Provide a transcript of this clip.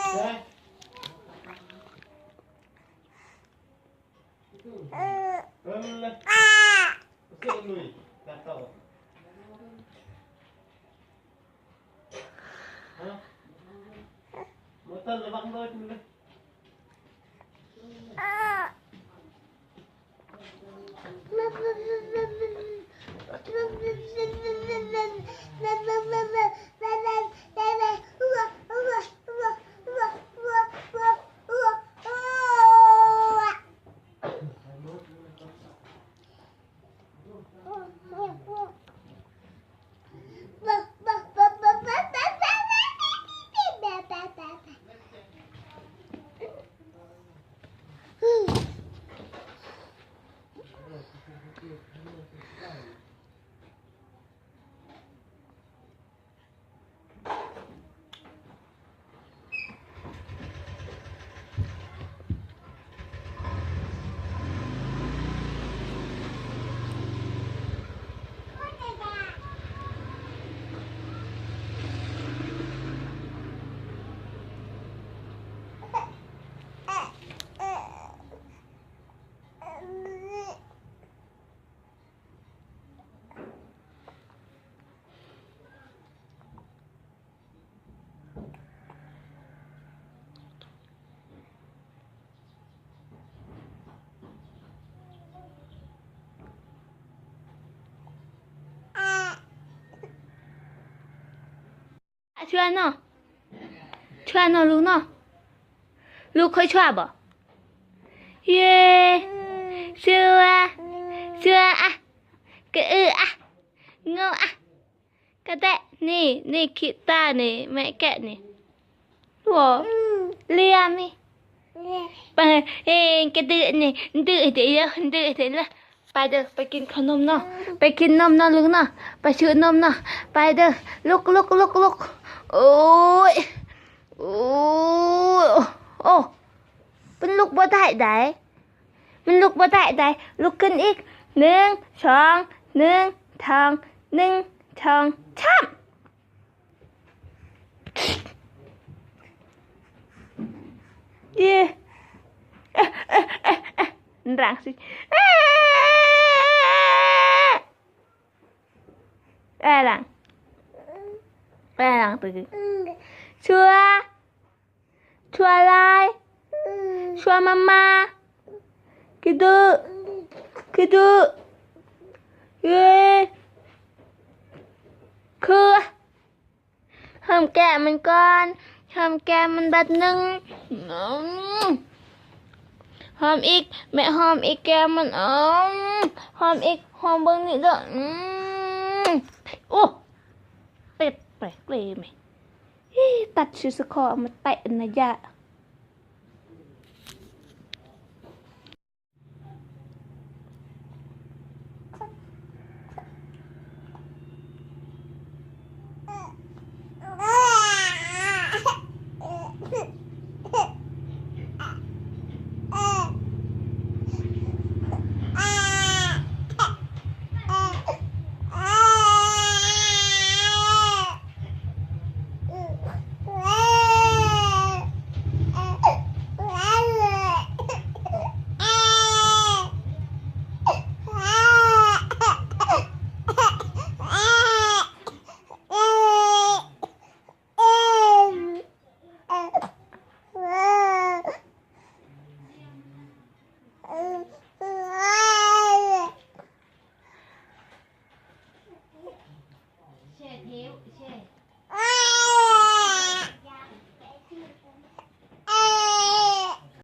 ເອີ ເອີ ເອີ ເອີ ເອີ ມາເຕີນລະວັງເດີ ຊວນເນາະ ຊວນເນາະ ລູກເນາະ ລູກເຄີຍຊວນບໍ່? ເຢ ຊວນ ຊວນອະ ກະອືອະ ງໍອະ ກະແຕະ ນີ້ ນີ້ ຂີ້ຕາ ນີ້ ແມ່ແກະ ນີ້ ບໍ່ ລຽມ ນີ້ ໄປ ເອີ ກະດື້ ນີ້ ດື້ ດື້ ດື້ ໄປເດີ ໄປກິນເຂົ້ານົມເນາະ ໄປກິນນົມເນາະ ລູກເນາະ ໄປຊື້ນົມເນາະ ໄປເດີ ລຸກ ລຸກ ລຸກ ລຸກ ໂອ້ຍ ໂອ້ຍ ໂອ້ ມັນລຸກບໍ່ໄດ້ໃດ ມັນລຸກບໍ່ໄດ້ໃດ ລຸກຂຶ້ນອີກ ໜຶ່ງ ສອງ ໜຶ່ງ ສອງ ໜຶ່ງ ສອງ ສາມ ເອີ ເອີ ເອີ ເອີ ເອີ ລັງຊິ ເອີ ລັງ ເອີ ລັງ ຊວ ຊວລາຍ ຊວມາມາ ກິດຸ ກິດຸ ເອີ ຄື ຫອມແກ້ມມັນກ່ອນ ຫອມແກ້ມມັນບາດໜຶ່ງ ອືມ ຫອມອີກ ແມ່ຫອມອີກແກ້ມມັນ ອືມ ຫອມອີກ ຫອມເບິ່ງນີ້ເດີ ອືມ ໂອ້ ເຕັບແປກເລີຍແມ່ ອີ ຕັດຊິສະເຄາະມາແຕະນະຢະ.